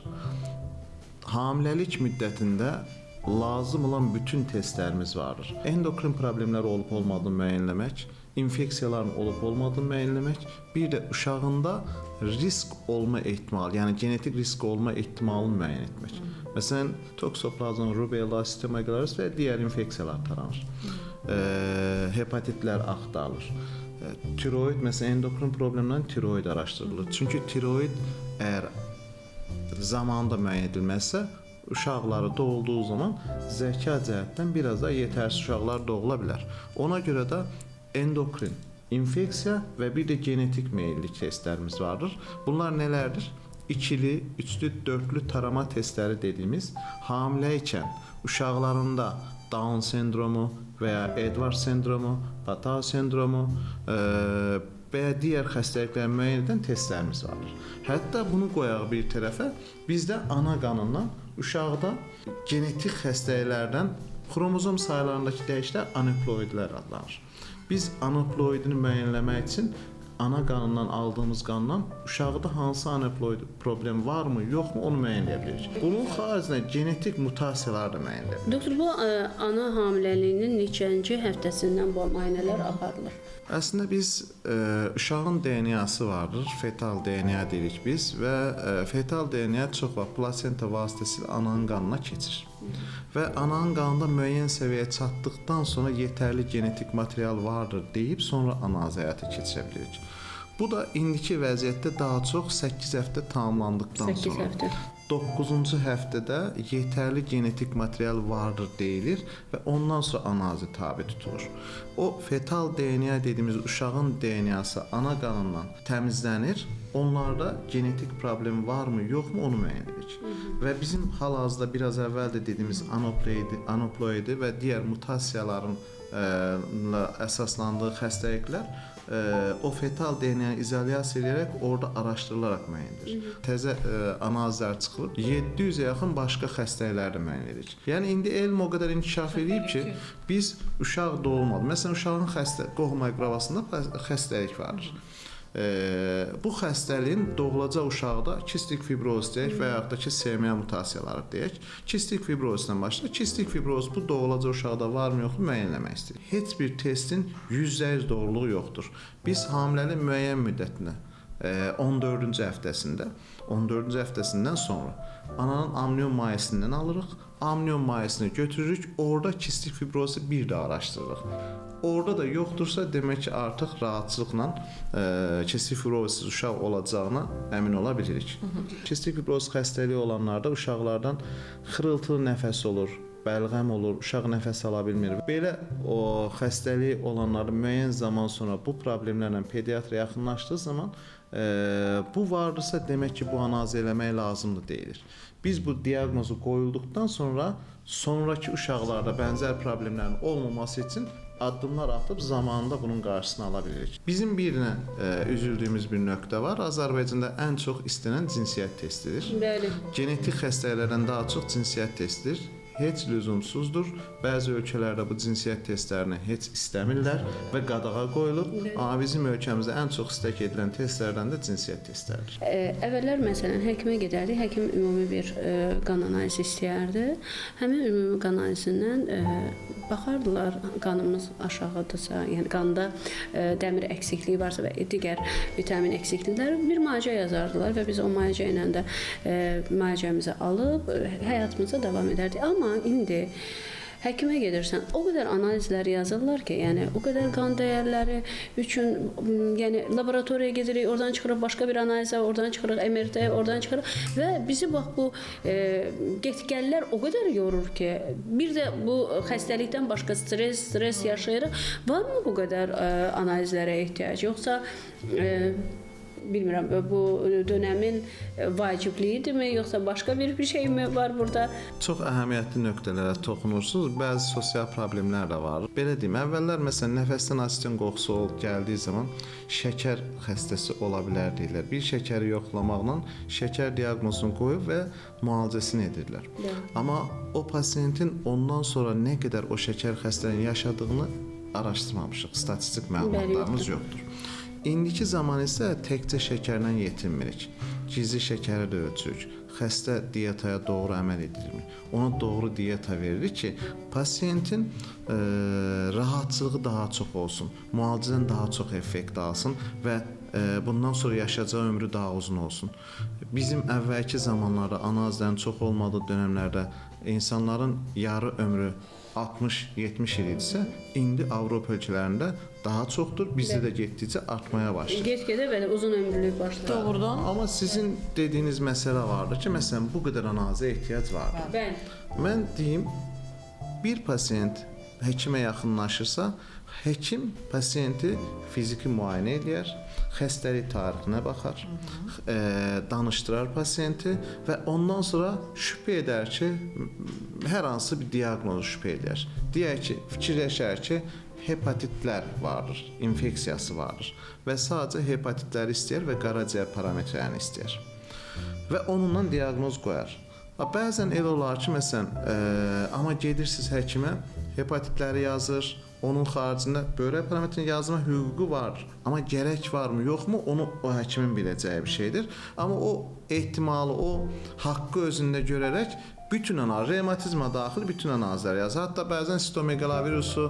Hamiləlik müddətində lazım olan bütün testlərimiz vardır. Endokrin problemləri olub olmadığını müəyyənləmək, infeksiyaların olub olmadığını müəyyənləmək, bir də uşağında risk olma ehtimalı, yəni genetik risk olma ehtimalını müəyyən etmək. Məsələn, toksoplazma, rubella, sitomegalovir və digər infeksiyalar taranır. Hepatitlər axtarılır. Tiroid, məsələn, endokrin problemdən tiroid araşdırılır. Çünki tiroid əgər zamanında müəyyən edilməzsə, uşaqları doğulduğu zaman zəka cəhətdən biraz da yetərsiz uşaqlar doğula bilər. Ona görə də endokrin, İnfeksiya və bir də genetik meyilli testlərimiz vardır. Bunlar nələrdir? İkili, üçlü, dörtlü tarama testləri dediyimiz hamilə ikən uşaqlarında Down sendromu və ya Edwards sendromu, Patau sendromu və ya digər xəstəlikləri müəyyən edən testlərimiz vardır. Hətta bunu qoyaq bir tərəfə, bizdə ana qanından uşaqda genetik xəstəliklərdən xromozom saylarındakı dəyişikliklər aneploidlər adlanır. Biz aneploidini müəyyənləmək üçün ana qanından aldığımız qandan uşaqda hansı aneploid problem varmı, yoxmu onu müəyyən edə bilirik. Bunun xaricində genetik mutasiyalar da müəyyən edə bilirik. Doktor, bu ana hamiləliyinin neçənci həftəsindən bu müayinələr aparılır? Əslində biz uşağın DNA-sı vardır, fetal DNA deyirik biz və fetal DNA çox vaxt plasenta vasitəsilə ananın qanına keçir. Və ananın qanında müəyyən səviyyəyə çatdıqdan sonra yetərli genetik material vardır deyib sonra analiz həyata keçirə bilirik. Bu da indiki vəziyyətdə daha çox 8 həftə tamamlandıqdan 8 sonra. 8 həftə. 9-cu həftədə yetərli genetik material vardır deyilir və ondan sonra analizə tabi tutulur. O fetal DNA dediyimiz uşağın DNA-sı ana qanından təmizlənir. Onlarda genetik problem varmı, yoxmu onu müəyyən edirik. Və bizim hal-hazırda biraz əvvəl də dediyimiz anoploidi və digər mutasiyaların əsaslandığı xəstəliklər o fetal DNA-nı izolyasiya edərək orada araşdırılaraq müəyyən edilir. Təzə analizlər çıxılıb 700-ə yaxın başqa xəstəliklər də müəyyən edirik. Yəni indi elm o qədər inkişaf edib ki, biz uşaq doğulmadı. Məsələn, uşağın qohum-əqrabasında xəstəlik vardır. Bu xəstəliyin doğulacaq uşaqda kistik fibroz deyək və yaxud da ki, SMA mutasiyaları deyək. Kistik fibrozdan başlayır. Kistik fibroz bu doğulacaq uşaqda varmı yoxmu müəyyənləmək istəyir. Heç bir testin 100% doğruluğu yoxdur. Biz hamilənin müəyyən müddətinə 14-cü həftəsində, 14-cü həftəsindən sonra ananın amnion mayesindən alırıq, amnion mayesini götürürük, orada kistik fibrozu bir də araşdırırıq. Orada da yoxdursa, demək ki, artıq rahatçılıqla kistik fibrozsuz uşaq olacağına əmin ola bilirik. Kistik fibroz xəstəliyi olanlarda uşaqlardan xırıltılı nəfəs olur, bəlğəm olur, uşaq nəfəs ala bilmir. Belə o xəstəliyi olanların müəyyən zaman sonra bu problemlərlə pediatra yaxınlaşdığı zaman bu vardırsa, demək ki, bu analiz eləmək lazımdır deyilir. Biz bu diaqnozu qoyulduqdan sonra sonrakı uşaqlarda bənzər problemlərin olmaması üçün addımlar atıb zamanında bunun qarşısını ala bilirik. Bizim birinə üzüldüyümüz bir nöqtə var. Azərbaycanda ən çox istənilən cinsiyyət testidir. Bəli. Genetik xəstəliklərdən daha çox cinsiyyət testidir. Heç lüzumsuzdur. Bəzi ölkələrdə bu cinsiyyət testlərini heç istəmirlər və qadağa qoyulub. Amma bizim ölkəmizdə ən çox istək edilən testlərdən də cinsiyyət testləridir. Əvvəllər məsələn həkimə gedərdik, həkim ümumi bir qan analizi istəyərdi. Həmin ümumi qan analizindən baxardılar qanımız aşağıdırsa, yəni qanda dəmir əksikliyi varsa və digər vitamin əksiklikləri bir müalicə yazardılar və biz o müalicə ilə də müalicəmizi alıb həyatımıza davam edərdik. Amma indi həkimə gedirsən, o qədər analizlər yazırlar ki, yəni o qədər qan dəyərləri üçün, yəni laboratoriyaya gedirik, oradan çıxırıq başqa bir analizə, oradan çıxırıq MRT-yə, oradan çıxırıq və bizi bax bu get-gəllər o qədər yorur ki, bir də bu xəstəlikdən başqa stres yaşayırıq. Varmı bu qədər analizlərə ehtiyac, yoxsa bilmirəm, bu dönəmin vacibliyidirmi, yoxsa başqa bir şey mi var burada? Çox əhəmiyyətli nöqtələrə toxunursunuz. Bəzi sosial problemlər də var. Belə deyim, əvvəllər məsələn nəfəsdən asitin qoxusu gəldiyi zaman şəkər xəstəsi ola bilər deyirlər. Bir şəkəri yoxlamaqla şəkər diaqnozunu qoyub və müalicəsini edirlər. Amma o pasiyentin ondan sonra nə qədər o şəkər xəstəliyini yaşadığını araşdırmamışıq. Statistik məlumatlarımız yoxdur. İndiki zaman isə təkcə şəkərlə yetinmirik. Gizli şəkəri də ölçürük. Xəstə diyetaya doğru əməl edirmi? Ona doğru diyeta veririk ki, pasiyentin rahatçılığı daha çox olsun, müalicədən daha çox effekt alsın və bundan sonra yaşayacağı ömrü daha uzun olsun. Bizim əvvəlki zamanlarda analizlərin çox olmadığı dönəmlərdə insanların yarı ömrü 60-70 il idisə, indi Avropa ölkələrində daha çoxdur. Bizdə də getdikcə artmaya başlayır. Get-gedə belə uzun ömürlülük başlayır. Doğrudan. Amma sizin dediyiniz məsələ vardır ki, məsələn, bu qədər analizə ehtiyac vardır. Bəli. Mən deyim, bir pasiyent həkimə yaxınlaşırsa, həkim pasiyenti fiziki müayinə eləyər, xəstəlik tarixinə baxar, danışdırar pasiyenti və ondan sonra şübhə edər ki, hər hansı bir diaqnozu şübhə edər. Deyər ki, fikirləşər ki, hepatitlər vardır, infeksiyası vardır və sadəcə hepatitləri istəyər və qaraciyər parametrlərini istəyər və onunla diaqnoz qoyar. Bəzən elə olar ki, məsələn, amma gedirsiniz həkimə, hepatitləri yazır, onun xaricində böyrək parametrini yazma hüququ var, amma gərək varmı, yoxmu, onu o həkimin biləcəyi bir şeydir. Amma o ehtimalı, o haqqı özündə görərək bütün analiz, revmatizma daxil bütün analizləri yazır. Hətta bəzən sitomegalovirusu,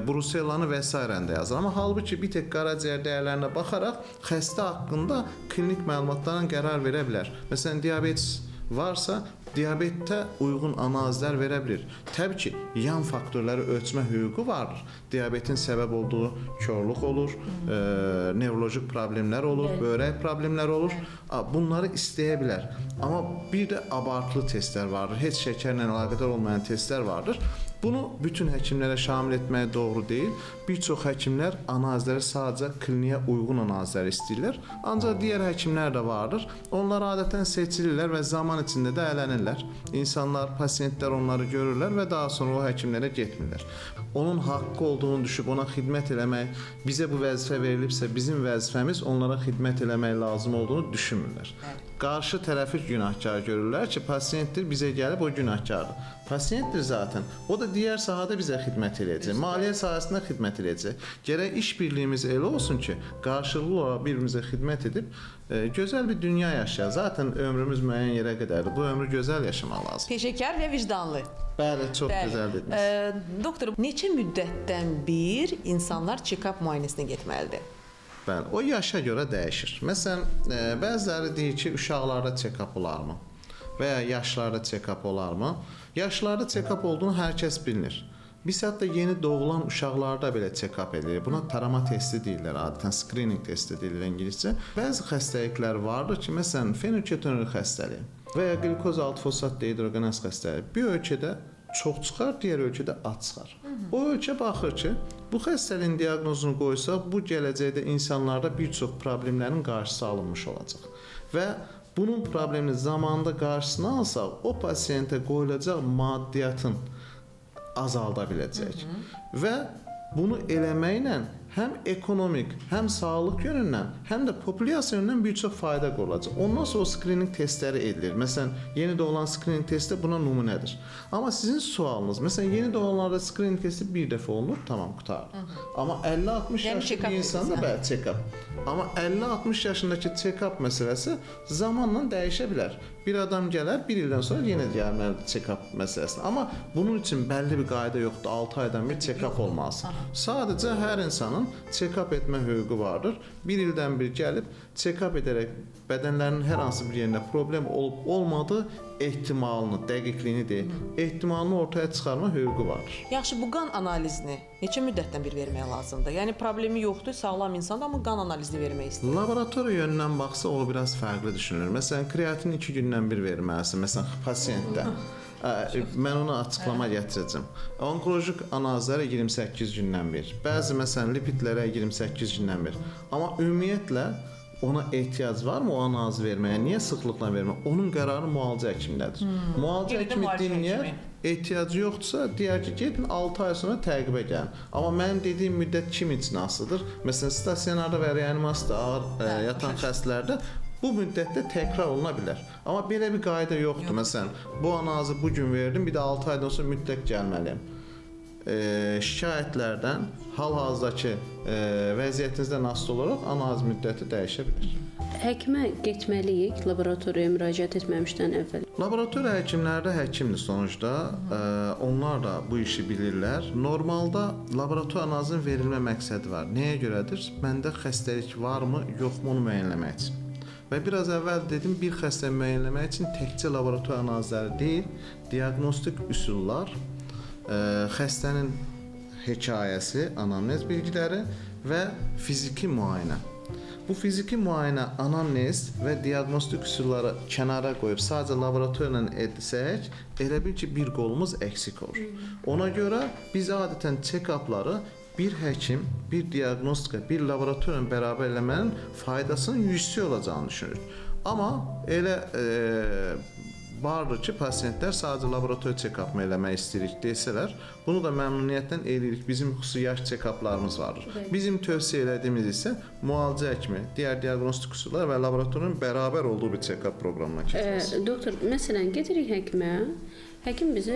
brusellanı və s. də yazır. Amma halbuki bir tək qaraciyər dəyərlərinə baxaraq xəstə haqqında klinik məlumatlarla qərar verə bilər. Məsələn, diabetes varsa, diabetə uyğun analizlər verə bilir. Təbii ki, yan faktorları ölçmə hüququ vardır. Diabetin səbəb olduğu korluq olur, nevroloji problemlər olur, böyrək problemləri olur. Bunları istəyə bilər. Amma bir də abartılı testlər vardır. Heç şəkərlə əlaqədar olmayan testlər vardır. Bunu bütün həkimlərə şamil etmək doğru deyil. Bir çox həkimlər analizləri sadəcə kliniyə uyğun analizləri istəyirlər. Ancaq digər həkimlər də vardır. Onlar adətən seçilirlər və zaman içində də ələnirlər. İnsanlar, pasiyentlər onları görürlər və daha sonra o həkimlərə getmirlər. Onun haqqı olduğunu düşüb ona xidmət eləmək, bizə bu vəzifə verilibsə, bizim vəzifəmiz onlara xidmət eləmək lazım olduğunu düşünmürlər. Qarşı tərəfi günahkar görürlər ki, pasiyentdir, bizə gəlib o günahkardır. Pasiyentdir zaten. O da digər sahədə bizə xidmət eləyəcək, maliyyə sahəsində xidmət eləyəcək. Gərək iş birliyimiz elə olsun ki, qarşılıqlı olaraq bir-birimizə xidmət edib gözəl bir dünya yaşayaq. Zaten ömrümüz müəyyən yerə qədərdir. Bu ömrü gözəl yaşamaq lazım. Peşəkar və vicdanlı. Bəli, çox gözəl dediniz. Doktor, neçə müddətdən bir insanlar check-up müayinəsinə getməlidir? Bəli, o yaşa görə dəyişir. Məsələn, bəziləri deyir ki, uşaqlarda check-up olarmı? Və ya yaşlarda check-up olarmı? Yaşlarda check-up olduğunu hər kəs bilir. Biz hətta yeni doğulan uşaqlarda belə check-up edirik. Buna tarama testi deyirlər adətən, screening testi deyirlər ingiliscə. Bəzi xəstəliklər vardır ki, məsələn, fenilketonuri xəstəliyi və ya qlikoz 6-fosfat dehidrogenaz xəstəliyi bir ölkədə çox çıxar, digər ölkədə az çıxar. O ölkə baxır ki, bu xəstəliyin diaqnozunu qoysaq, bu gələcəkdə insanlarda bir çox problemlərin qarşısı alınmış olacaq. Və bunun problemini zamanında qarşısını alsaq, o pasiyentə qoyulacaq maddiyyatın azalda biləcək. Və bunu eləməklə həm ekonomik, həm sağlıq yönündən, həm də populyasiya yönündən bir çox fayda qorulacaq. Ondan sonra o screening testləri edilir. Məsələn, yeni doğulan screening testi buna nümunədir. Amma sizin sualınız, məsələn, yeni doğulanlarda screening testi bir dəfə olunur, tamam, qurtardı. Amma 50-60 yaşlı bir insanda, bəli, check-up. Amma 50-60 yaşındakı check-up məsələsi zamanla dəyişə bilər. Bir adam gələr, bir ildən sonra yenə gəlməlidir check-up məsələsinə. Amma bunun üçün bəlli bir qayda yoxdur, 6 aydan bir check-up olmalıdır. Sadəcə hər insanın check-up etmə hüququ vardır. Bir ildən bir gəlib check-up edərək bədənlərinin hər hansı bir yerində problem olub olmadığı ehtimalını, dəqiqliyini deyil, ehtimalını ortaya çıxarma hüququ vardır. Yaxşı, bu qan analizini neçə müddətdən bir vermək lazımdır? Yəni problemi yoxdur, sağlam insandır, amma qan analizini vermək istəyir. Laboratoriya yönündən baxsa o biraz fərqli düşünülür. Məsələn, kreatin 2 gündən bir verməlisin, məsələn, pasiyentdə. Mən onu açıqlama gətirəcəm. Onkoloji analizlərə 28 gündən bir. Bəzi məsələn lipidlərə 28 gündən bir. Amma ümumiyyətlə ona ehtiyac varmı o analizi verməyə? Niyə sıxlıqla vermək? Onun qərarı müalicə həkimindədir. Müalicə həkimi dinləyər, ehtiyacı yoxdursa, deyər ki, gedin 6 ay sonra təqibə gəlin. Amma mənim dediyim müddət kim üçün asılıdır? Məsələn, stasionarda və reanimasiyada ağır yatan xəstələrdə bu müddətdə təkrar oluna bilər. Amma belə bir qayda yoxdur. Məsələn, bu analizi bu gün verdim, bir də 6 aydan sonra mütləq gəlməliyəm. Şikayətlərdən hal-hazırdakı vəziyyətinizdən asılı olaraq analiz müddəti dəyişə bilər. Həkimə getməliyik laboratoriyaya müraciət etməmişdən əvvəl. Laboratoriya həkimləri də həkimdir sonuçda. Onlar da bu işi bilirlər. Normalda laboratoriya analizinin verilmə məqsədi var. Nəyə görədir? Məndə xəstəlik varmı, yoxmu onu müəyyənləmək üçün. Və biraz əvvəl dedim, bir xəstəni müəyyənləmək üçün təkcə laboratoriya analizləri deyil, diaqnostik üsullar, xəstənin hekayəsi, anamnez bilgiləri və fiziki müayinə. Bu fiziki müayinə, anamnez və diaqnostik üsulları kənara qoyub sadəcə laboratoriya ilə etsək, elə bil ki, bir qolumuz əksik olur. Ona görə biz adətən check-upları bir həkim, bir diaqnostika, bir laboratoriya ilə bərabər eləmənin faydasının yüksək olacağını düşünürük. Amma elə vardır ki, pasientlər sadəcə laboratoriya check-up eləmək istəyirik desələr, bunu da məmnuniyyətlə eləyirik. Bizim xüsusi yaş check-uplarımız vardır. Bizim tövsiyə elədiyimiz isə müalicə həkimi, digər diaqnostik üsullar və laboratoriyanın bərabər olduğu bir check-up proqramına keçməsi. Doktor, məsələn, gedirik həkimə. Həkim bizi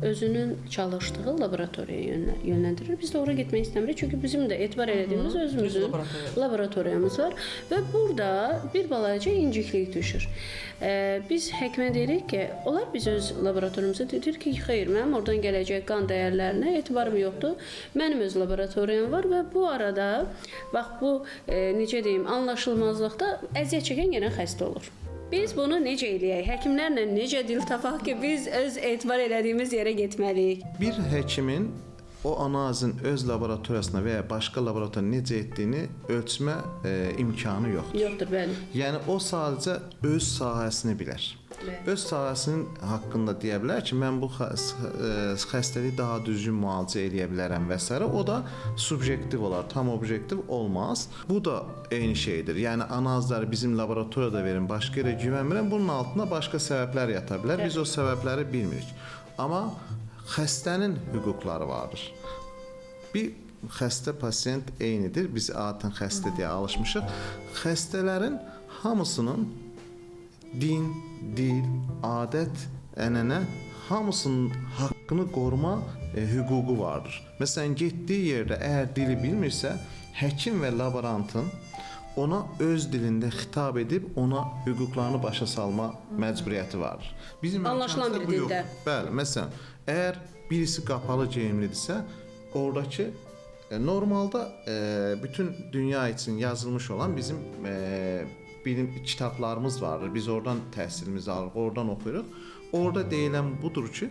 özünün çalışdığı laboratoriyaya yönləndirir. Biz də ora getmək istəmirik, çünki bizim də etibar elədiyimiz özümüzün laboratoriyamız var və burada bir balaca inciklik düşür. Biz həkimə deyirik ki, onlar biz öz laboratoriyamıza deyir ki, xeyr, mənim oradan gələcək qan dəyərlərinə etibarım yoxdur. Mənim öz laboratoriyam var və bu arada bax bu necə deyim, anlaşılmazlıqda əziyyət çəkən yenə xəstə olur. Biz bunu necə eləyək? Həkimlərlə necə dil tapaq ki, biz öz etibar elədiyimiz yerə getməliyik? Bir həkimin o analizin öz laboratoriyasına və ya başqa laboratoriyada necə etdiyini ölçmə imkanı yoxdur. Yoxdur, bəli. Yəni o sadəcə öz sahəsini bilər. Bəli. Öz sahəsinin haqqında deyə bilər ki, mən bu xəstəliyi daha düzgün müalicə eləyə bilərəm və s. O da subyektiv olar, tam obyektiv olmaz. Bu da eyni şeydir. Yəni analizləri bizim laboratoriyada verin, başqa yerə güvənmirəm. Bunun altında başqa səbəblər yata bilər. Biz o səbəbləri bilmirik. Amma xəstənin hüquqları vardır. Bir xəstə pasiyent eynidir. Biz adətən xəstə deyə alışmışıq. Xəstələrin hamısının din, dil, adət, ənənə hamısının haqqını qoruma hüququ vardır. Məsələn, getdiyi yerdə əgər dili bilmirsə, həkim və laborantın ona öz dilində xitab edib ona hüquqlarını başa salma məcburiyyəti vardır. Bizim anlaşılan bir dildə. Bəli, məsələn, əgər birisi qapalı geyimlidirsə, oradakı normalda bütün dünya üçün yazılmış olan bizim bilim kitablarımız vardır. Biz oradan təhsilimizi alırıq, oradan oxuyuruq. Orada deyilən budur ki,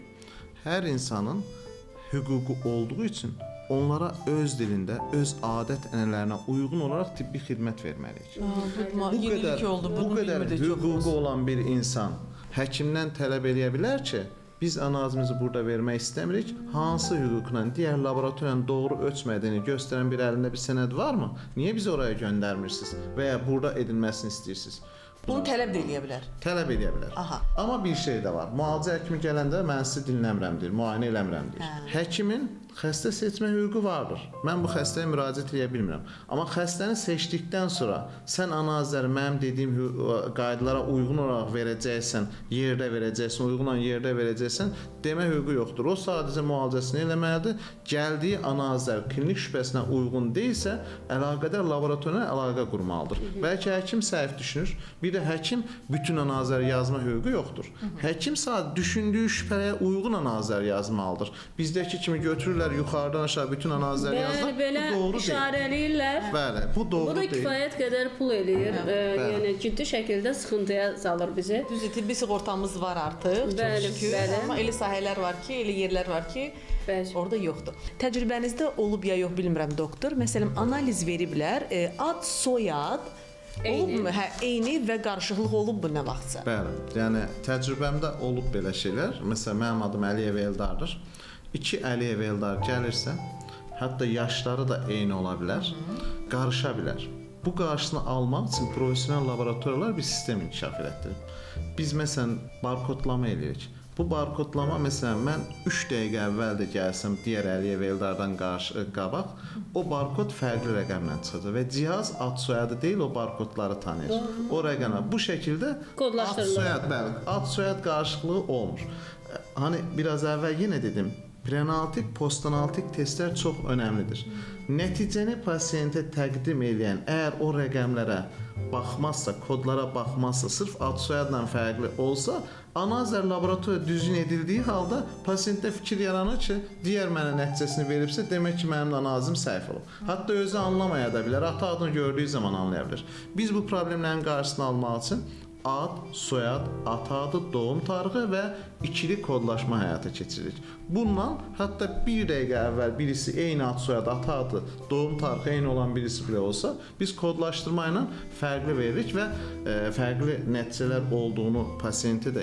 hər insanın hüququ olduğu üçün onlara öz dilində, öz adət-ənənələrinə uyğun olaraq tibbi xidmət verməliyik. Bu qədər hüququ olan bir insan həkimdən tələb eləyə bilər ki, biz analizimizi burada vermək istəmirik. Hansı hüquqla digər laboratoriyanın doğru ölçmədiyini göstərən bir əlində bir sənəd varmı? Niyə bizi oraya göndərmirsiniz və ya burada edilməsini istəyirsiniz? Bunu tələb də eləyə bilər. Tələb eləyə bilər. Aha. Amma bir şey də var. Müalicə həkimi gələndə mən sizi dinləmirəm deyir, müayinə eləmirəm deyir. Hə. Həkimin xəstə seçmə hüququ vardır. Mən bu xəstəyə müraciət eləyə bilmirəm. Amma xəstəni seçdikdən sonra sən analizləri mənim dediyim qaydalara uyğun olaraq verəcəksən, yerdə verəcəksən, uyğun olan yerdə verəcəksən demə hüququ yoxdur. O sadəcə müalicəsini eləməlidir. Gəldiyi analizlər klinik şübhəsinə uyğun deyilsə, əlaqədar laboratoriya əlaqə qurmalıdır. Bəlkə həkim səhv düşünür. Bir də həkim bütün analizləri yazma hüququ yoxdur. Həkim sadəcə düşündüyü şübhəyə uyğun analizlər yazmalıdır. Bizdəki kimi götürürlər yuxarıdan aşağı bütün analizləri yazırlar. Bəli, bu doğru belə işarələyirlər. Bəli, bu doğru deyil. Bu da kifayət qədər pul eləyir. Yəni ciddi şəkildə sıxıntıya salır bizi. Düzdür, tibbi sığortamız var artıq. Bəli, çox şükür. Bəli. Amma elə sahələr var ki, elə yerlər var ki, bəli, orada yoxdur. Təcrübənizdə olub ya yox bilmirəm doktor. Məsələn, analiz veriblər, ad, soyad olubmu? Hə, eyni və qarışıqlıq olubmu nə vaxtsa? Bəli. Yəni təcrübəmdə olub belə şeylər. Məsələn, mənim adım Əliyev Eldardır. İki Əliyev Eldar gəlirsə, hətta yaşları da eyni ola bilər, qarışa bilər. Bu qarşısını almaq üçün professional laboratoriyalar bir sistem inkişaf elətdirib. Biz məsələn barkodlama eləyirik. Bu barkodlama məsələn mən 3 dəqiqə əvvəl də gəlsəm digər Əliyev Eldardan qabaq, o barkod fərqli rəqəmlə çıxacaq və cihaz ad soyadı deyil, o barkodları tanıyır. O rəqəmə bu şəkildə kodlaşdırılır. Ad soyad, bəli, ad soyad qarışıqlığı olmur. Hani biraz əvvəl yenə dedim, preanalitik, postanalitik testlər çox önəmlidir. Nəticəni pasientə təqdim eləyən, əgər o rəqəmlərə baxmazsa, kodlara baxmazsa, sırf ad soyadla fərqli olsa, analizlər laboratoriya düzgün edildiyi halda pasientdə fikir yaranır ki, digər mənə nəticəsini veribsə, demək ki, mənim analizim səhv olub. Hətta özü anlamaya da bilər, ata adını gördüyü zaman anlaya bilər. Biz bu problemlərin qarşısını almaq üçün Ad, soyad, ata adı, doğum tarixi və ikili kodlaşma həyata keçiririk. Bununla hətta bir dəqiqə əvvəl birisi eyni ad, soyad, ata adı, doğum tarixi eyni olan birisi belə olsa, biz kodlaşdırma ilə fərqli veririk və fərqli nəticələr olduğunu pasientə də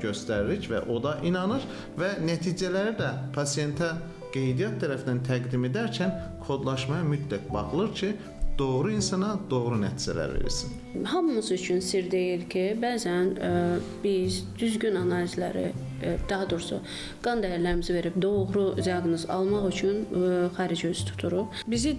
göstəririk və o da inanır və nəticələri də pasientə qeydiyyat tərəfindən təqdim edərkən kodlaşmaya mütləq baxılır ki, doğru insana doğru nəticələr verilsin. Hamımız üçün sir deyil ki, bəzən biz düzgün analizləri, daha doğrusu qan dəyərlərimizi verib doğru diaqnoz almaq üçün xaricə üz tuturuq. Bizi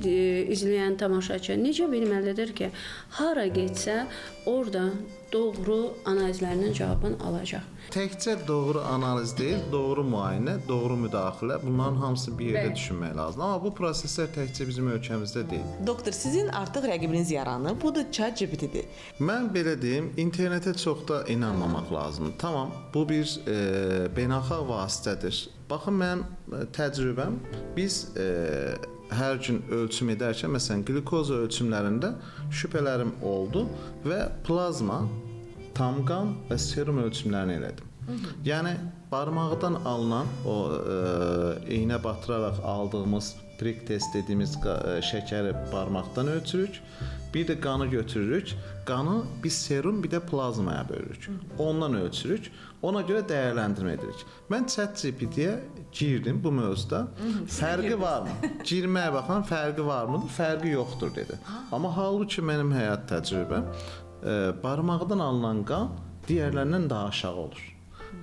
izləyən tamaşaçı necə bilməlidir ki, hara getsə orada doğru analizlərinin cavabını alacaq? Təkcə doğru analiz deyil, doğru müayinə, doğru müdaxilə, bunların hamısı bir yerdə düşünmək lazımdır. Amma bu proseslər təkcə bizim ölkəmizdə deyil. Doktor, sizin artıq rəqibiniz yaranıb, bu da ChatGPT-dir. Mən belə deyim, internetə çox da inanmamaq lazımdır. Tamam, bu bir beynəlxalq vasitədir. Baxın, mənim təcrübəm, biz hər gün ölçüm edərkən, məsələn, qlikoza ölçümlərində şübhələrim oldu və plazma, tam qan və serum ölçümlərini elədim. Yəni, barmaqdan alınan, o iynə batıraraq aldığımız prik test dediyimiz şəkəri barmaqdan ölçürük. Bir də qanı götürürük. Qanı biz serum, bir də plazmaya bölürük. Ondan ölçürük. Ona görə dəyərləndirmə edirik. Mən ChatGPT-yə girdim bu mövzuda. Fərqi varmı? Girməyə baxan fərqi varmıdır? Fərqi yoxdur dedi. Amma halbuki mənim həyat təcrübəm barmaqdan alınan qan digərlərindən daha aşağı olur.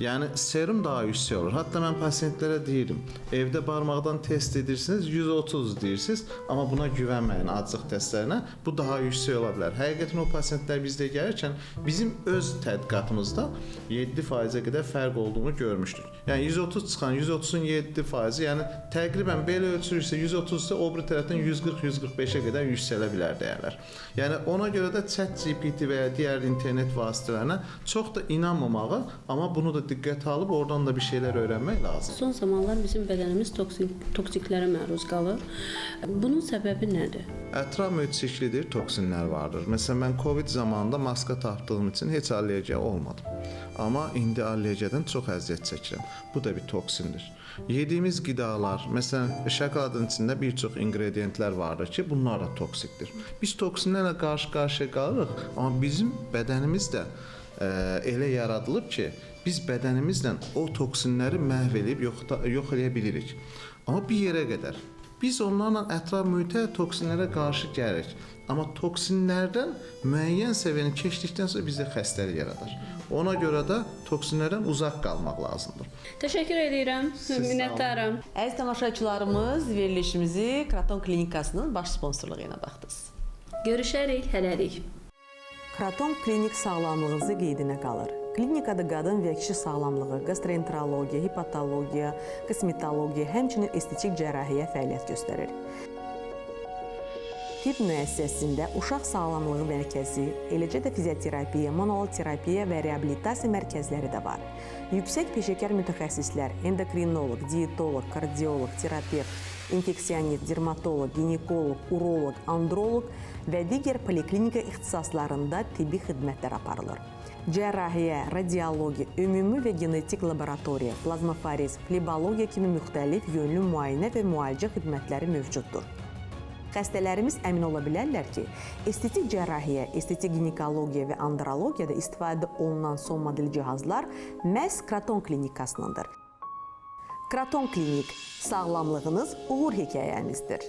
Yəni, serum daha yüksək olur. Hətta mən pasientlərə deyirəm, evdə barmaqdan test edirsiniz, 130 deyirsiniz, amma buna güvənməyin aclıq testlərinə, bu daha yüksək ola bilər. Həqiqətən o pasientlər bizdə gəlirkən bizim öz tədqiqatımızda 7%-ə qədər fərq olduğunu görmüşdük. Yəni, 130 çıxan 130-un 7%, yəni təqribən belə ölçülürsə 130-sa o biri tərəfdən 140-145-ə qədər yüksələ bilər dəyərlər. Yəni, ona görə də ChatGPT və ya digər internet vasitələrinə çox da inanmamağı, amma bunu da diqqətə alıb oradan da bir şeylər öyrənmək lazım. Son zamanlar bizim bədənimiz toksiklərə məruz qalır. Bunun səbəbi nədir? Ətraf mühit çirklidir, toksinlər vardır. Məsələn, mən COVID zamanında maska taxdığım üçün heç allergiya olmadım. Amma indi allergiyadan çox əziyyət çəkirəm. Bu da bir toksindir. Yediyimiz qidalar, məsələn, şokoladın içində bir çox ingredientlər vardır ki, bunlar da toksikdir. Biz toksinlərlə qarşı-qarşıya qalırıq, amma bizim bədənimiz də elə yaradılıb ki, biz bədənimizlə o toksinləri məhv eləyib yox eləyə bilirik. Amma bir yerə qədər. Biz onlarla ətraf mühitə, toksinlərə qarşı gəlirik. Amma toksinlərdən müəyyən səviyyəni keçdikdən sonra bizdə xəstəlik yaradar. Ona görə də toksinlərdən uzaq qalmaq lazımdır. Təşəkkür edirəm. Minnətdaram. Əziz tamaşaçılarımız, verilişimizi Kraton Klinikasının baş sponsorluğu ilə baxdınız. Görüşərik, hələlik. Kraton Klinik sağlamlığınızı qeydinə qalır. Klinikada qadın və kişi sağlamlığı, gastroenterologiya, hepatologiya, kosmetologiya, həmçinin estetik cərrahiyyə fəaliyyət göstərir. Tibb müəssisəsində uşaq sağlamlığı mərkəzi, eləcə də fizioterapiya, manual terapiya və reabilitasiya mərkəzləri də var. Yüksək peşəkar mütəxəssislər, endokrinoloq, dietoloq, kardioloq, terapevt, infeksionist, dermatoloq, ginekoloq, uroloq, androloq və digər poliklinika ixtisaslarında tibbi xidmətlər aparılır. Cərrahiyyə, radiologiya, ümumi və genetik laboratoriya, plazmaforez, flebologiya kimi müxtəlif yönlü müayinə və müalicə xidmətləri mövcuddur. Xəstələrimiz əmin ola bilərlər ki, estetik cərrahiyyə, estetik ginekologiya və andrologiyada istifadə olunan son model cihazlar məhz Kraton Klinikasınındır. Kraton Klinik, sağlamlığınız uğur hekayənizdir.